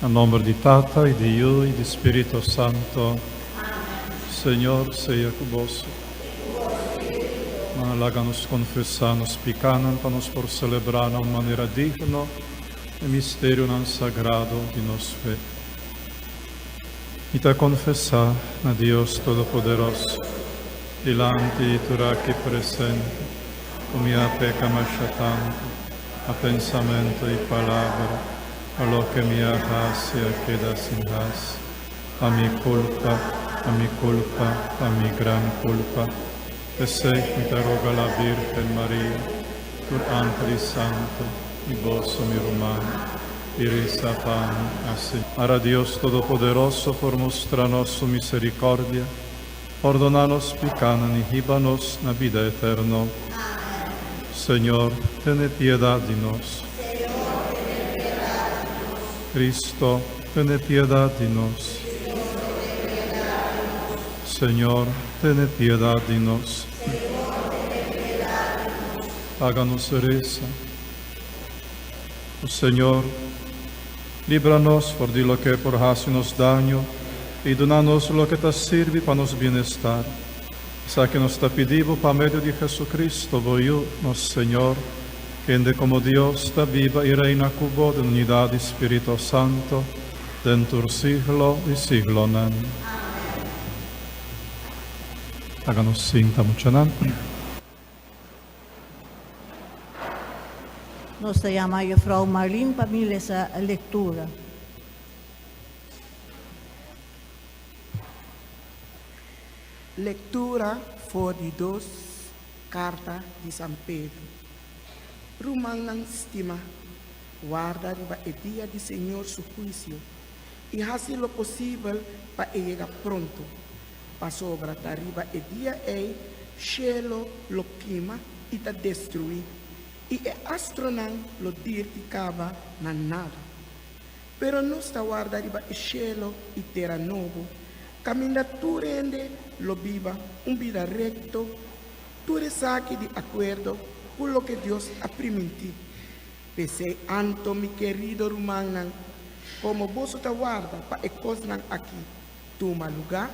Na nomber di Tata y di Yu y di Spirito Santo. Señor sea cu boso. Mana laga nos confesa nos picanan pa nos por celebra na un manera digno e misterionan sagrado di nos fe. Mi ta confesa na Dios Todopoderoso, dilanti tur aki presente, cu mi a peca masha tanto, na pensamento y palabra, pa loke mi a haci a keda sin haci. Pa mi culpa, pa mi culpa, pa mi gran culpa. P'esey mi ta roga la Virgen Maria, tur angel y santo, y boso mi ruman, y reza pa mi a Señor. Ara Dios Todopoderoso por mustra nos su misericordia, pordona nos picanan y hiba nos na bida eterno. Señor, tene piedad di nos. Cristo, tene piedad di nos. Señor, tene piedad di nos. Laga nos resa. O Señor, libra nos for di loke por hasi nos daño i duna nos loke ta sirbi pa nos bienestar. Esaki nos ta pidi bo pa medio di Jesucristo, bo Yu, nos Señor, kende komo Dios ta biba i reina ku bo den unidat di Spirito Santo, den tur siglo di siglonan. Laga nos sinta muchanan. Nos ta yama Juffrouw Marlene pa bin lesa lectura. Lectura for di dos carta di San Pedro. Rumannan stima, warda riba e dia di Señor su huicio i haci lo posibel pa e yega pronto. Pasobra ta riba e dia ei shelo lo kima i ta destruí, i e astronan lo dirti kaba na nada. Pero nos ta warda riba e shelo i tera nobo, kaminda tur hende lo biba un bida rekto, tur esaki di akuerdo ku loke Dios a primintí. P'esei anto, mi kerido rumannan, komo boso ta warda pa e kosnan akí tuma lugá,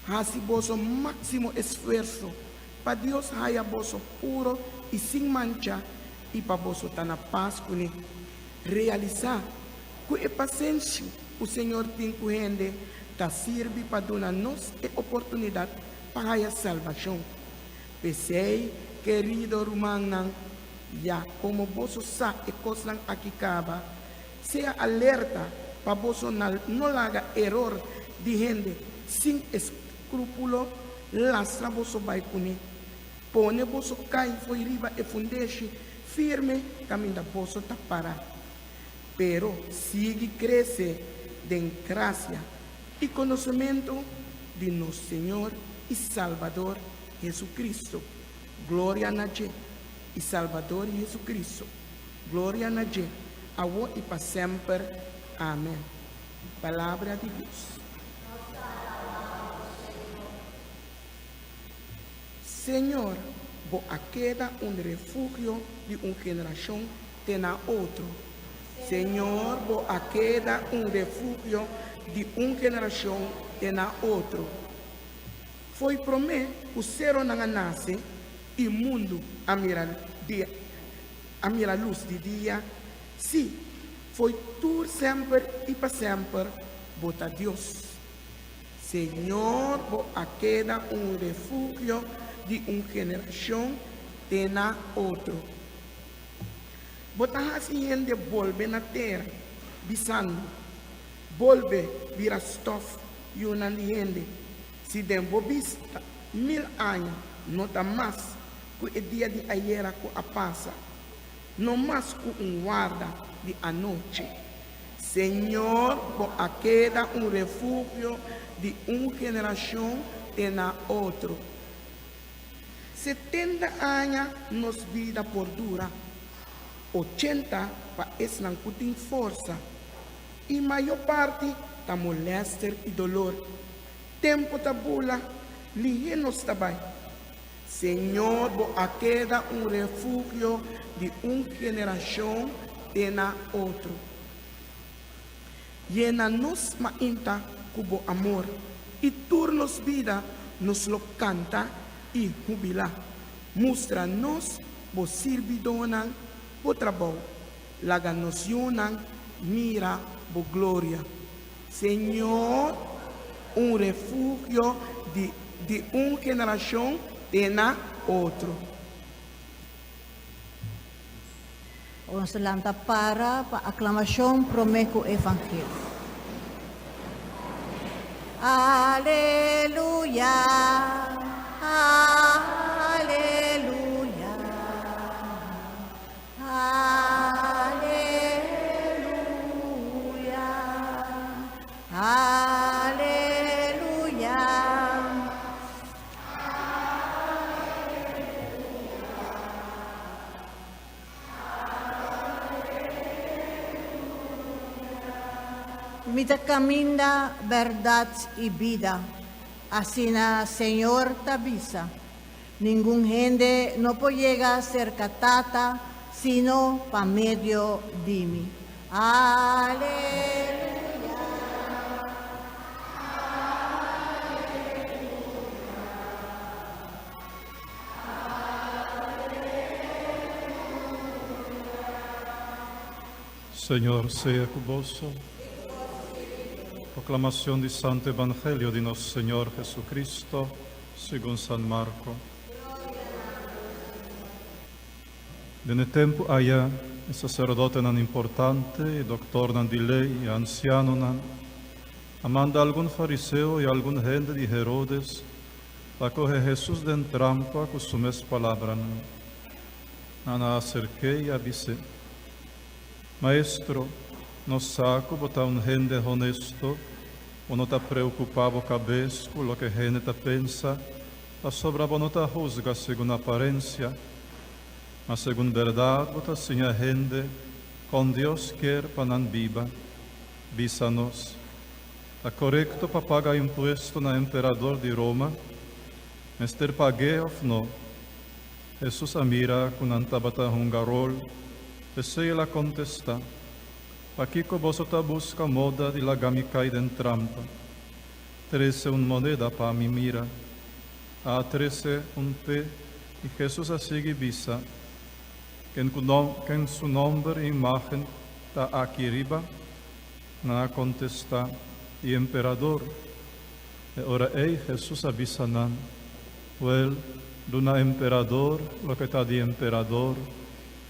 hasi boso máksimo esfuerso pa Dios haya boso puro i sin mancha i pa boso ta na pas kuné. Realisá ku e pasenshi ku Señor tin ku hende ta sirbi pa duna nos e oportunidat pa haya salbashon. P'esei, kerido rumannan, ya komo boso sa e kosnan aki kaba, Sea alerta pa boso no laga eror di hende sin eskrúpulo lastra boso bai kuné. Pone boso kai fo'i riba e fundeshi firme kaminda boso ta pará. Pero sigui krese den grasia i konosementu di nos Señor i Salbador Jesucristo. Gloria na dje i Salbador Jesucristo. Gloria na dje, awo i pa semper. Amen. Palabra di Dios. Señor, bo a keda un refugio di un generashon te na otro. Señor, bo a keda un refugio di un generashon te na otro. Fo'i promé ku seronan a nase i mundu a mira dia. A mira lus di dia, sí, fo'i tur semper i pa semper bo ta Dios. Señor, bo a keda un refugio di un generashon te na otro. Bo ta hasi hende bolbe na tera, bisando, Bolbe bira stòf, yunan di hende, si den bo bista mil aña no ta mas ku e dia di ayera ku a pasa, no mas ku un warda di anochi. Señor, bo a keda un refugio di un generashon te na otro. Setenta aña nos bida por dura, ochenta pa esnan ku tin forsa, i mayor parti ta molèster i dolor. Tempu ta bula, lihé nos ta bai. Señor, bo a keda un refugio di un generashon te na otro. Yena nos mainta ku bo amor, i tur nos bida nos lo kanta i hubilá. Mustra nos, bo sirbidónan, bo trabou. Laga nos yunan mira bo gloria. Señor, un refugio di di un generashon te na otro. Ons lanta para pa aklamashon promé ku evangelio. Aleluya, aleluya, aleluya, aleluya. Mi ta kaminda, bèrdat i bida, asina Señor ta bisa. Ningun hende no por yega serka Tata sino pa medio di mi. Aleluya! Señor sea cu boso. Proclamacion di Santo Evangelio di nos Señor Jesucristo, segun San Marco. Den e tempu aya, e sacerdotenan importante, e doctornan di ley, e ancianonan, a manda algun fariseo y algun hende di Herodes pa kohe Hesus den trampa ku su mes palabranan. Nan a aserk'é i a bis'é, Maestro, nos sa ku bo ta un hende honesto, bo no ta preokupá bo kabes ku loke hende ta pensa, pasobra bo no ta husga segun aparensia, ma segun bèrdat bo ta siña hende kon Dios kier pa nan biba. Bisa nos, Ta korekto pa paga impuesto na emperador di Roma? Mester pag'é òf no? Hesus a mira ku nan tabata hunga ròl, p'esei el a kontestá, Pakiko boso ta buska moda di laga mi kai den trampa? Trese un moneda pa mi mira. A trese un p'e, i Hesus a sigui bisa, Ken ku ken su nòmber i imágen ta aki riba? Nan a kontestá, E emperador. E ora ei Hesus a bisa nan, Wèl, duna emperador loke ta di emperador,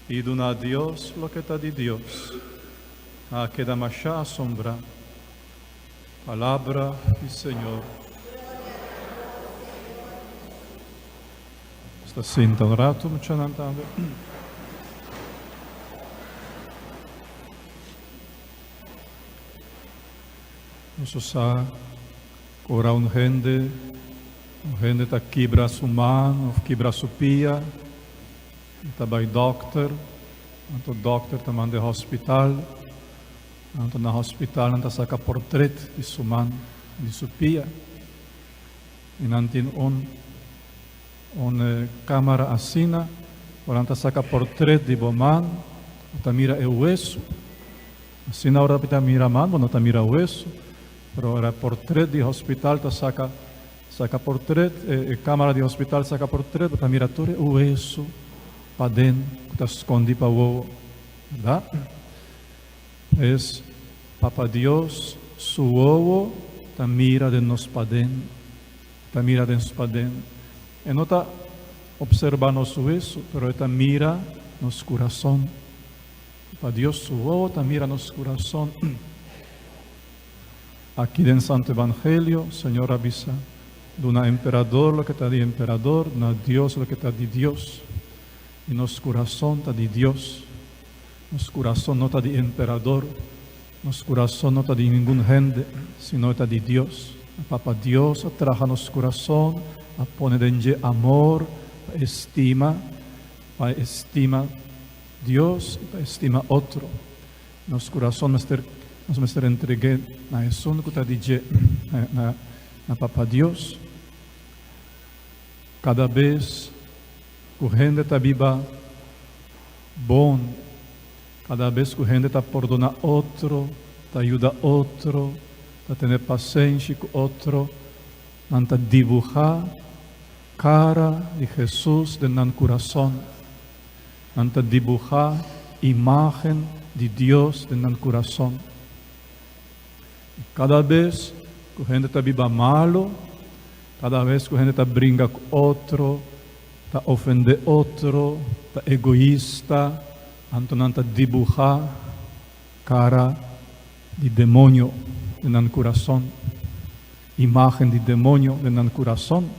i duna Dios loke ta di Dios. Nan a keda mashá asombrá. Palabra di Señor. Nos ta sinta un ratu, muchanan tambe. Nos sa ku ora un hende, un hende ta kibra su man òf kibra su pia, e ta bai dòkter, anto dòkter ta mand'e hòspital, anto na hòspital nan ta saka portret di su man, di su pia, i nan tin un un kámara asina, ora nan ta saka portret di bo man, bo ta mira e wesu. Asina ora bo ta mira man, bo no ta mira wesu, pero ora portret di hospital ta saka, saka portret, e kámara di hospital saka portret, bo ta mira tur e wesu paden ku ta skondi pa wowo, bèrdat? Pues, Papa Dios su wowo ta mira den nos paden. Ta mira den su paden. E no ta obserba nos hueso, pero e ta mira nos curason. Pa Dios su wowo ta mira nos curason. Aki den Santo Evangelio, Señor a bisa, Duna emperador loke ta di emperador, duna Dios loke ta di Dios. I nos curason ta di Dios. Nos curason no ta di emperador. Nos kurason no ta di ningun hende, sino e ta di Dios. Papa Dios a traha nos kurason, a pone den dje amor pa e stima, pa e stima Dios i pa e stima otro. Nos kurason mester, nos mester entreg'é na esun ku ta di dje, na na Papa Dios. Kada bes ku hende ta biba bon, Kada bes ku hende ta pordoná otro, ta yuda otro, ta tene pasenshi ku otro, nan ta dibuhá kara di Hesus den nan kurason. Nan ta dibuhá imágen di Dios den nan kurason. I kada bes ku hende ta biba malu, kada bes ku hende ta bringa ku otro, ta ofendé otro, ta egoista, anto nan ta dibuhá kara di demoño den nan kurason, imágen di demoño den nan kurason.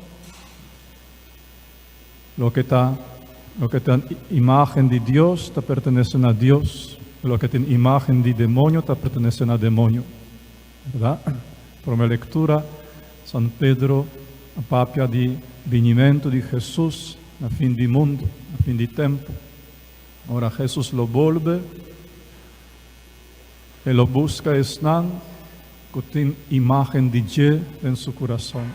Loke ta loke ta imágen di Dios ta pertenesé na Dios, loke tin imágen di demoño ta pertenesé na demoño. Bèrdat? Promé lektura, San Pedro a papia di binimentu di Hesus na fin di mundu, na fin di tempu. Ora Hesus lo bolbe, e lo buska esnan ku tin imágen di dje den su kurason.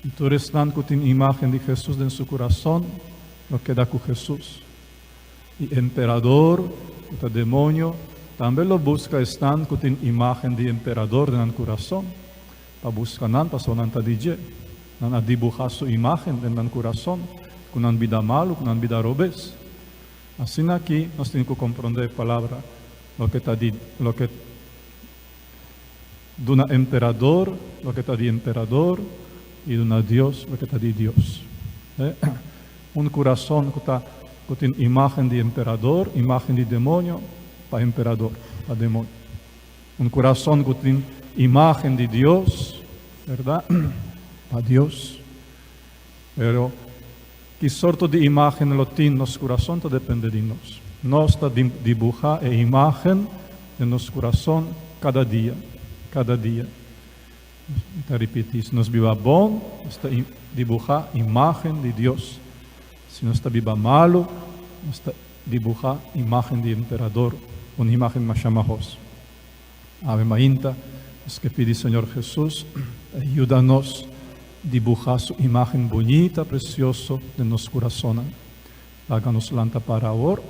I tur esnan ku tin imágen di Hesus den su kurason lo keda ku Hesus. I emperador, ku ta demoño, tambe lo buska esnan ku tin imágen di emperador den nan kurason, pa buska nan pasobra nan ta di dje. Nan a dibuhá su imágen den nan kurason ku nan bida malu, ku nan bida robes. Asina aki nos tin ku komprondé e palabra loke ta di loke duna emperador loke ta di emperador i duna Dios loke ta di Dios. Un kurason ku ta ku tin imágen di emperador, imágen di demoño, pa emperador, pa demoño. Un kurason ku tin imágen di Dios, bèrdat, pa Dios. Pero ki sorto di imágen lo tin nos kurason ta depende di nos. Nos ta dibuhá e imágen den nos kurason kada dia, kada dia. Mi ta ripití, si nos biba bon, nos ta dibuhá imágen di Dios. Si nos ta biba malu, nos ta dibuhá imágen di emperador, un imágen masha mahos. Awe mainta nos ke pidi Señor Jesus pa e yuda nos dibuhá su imágen bunita, presioso den nos kurasonnan. Laga nos lanta para awor.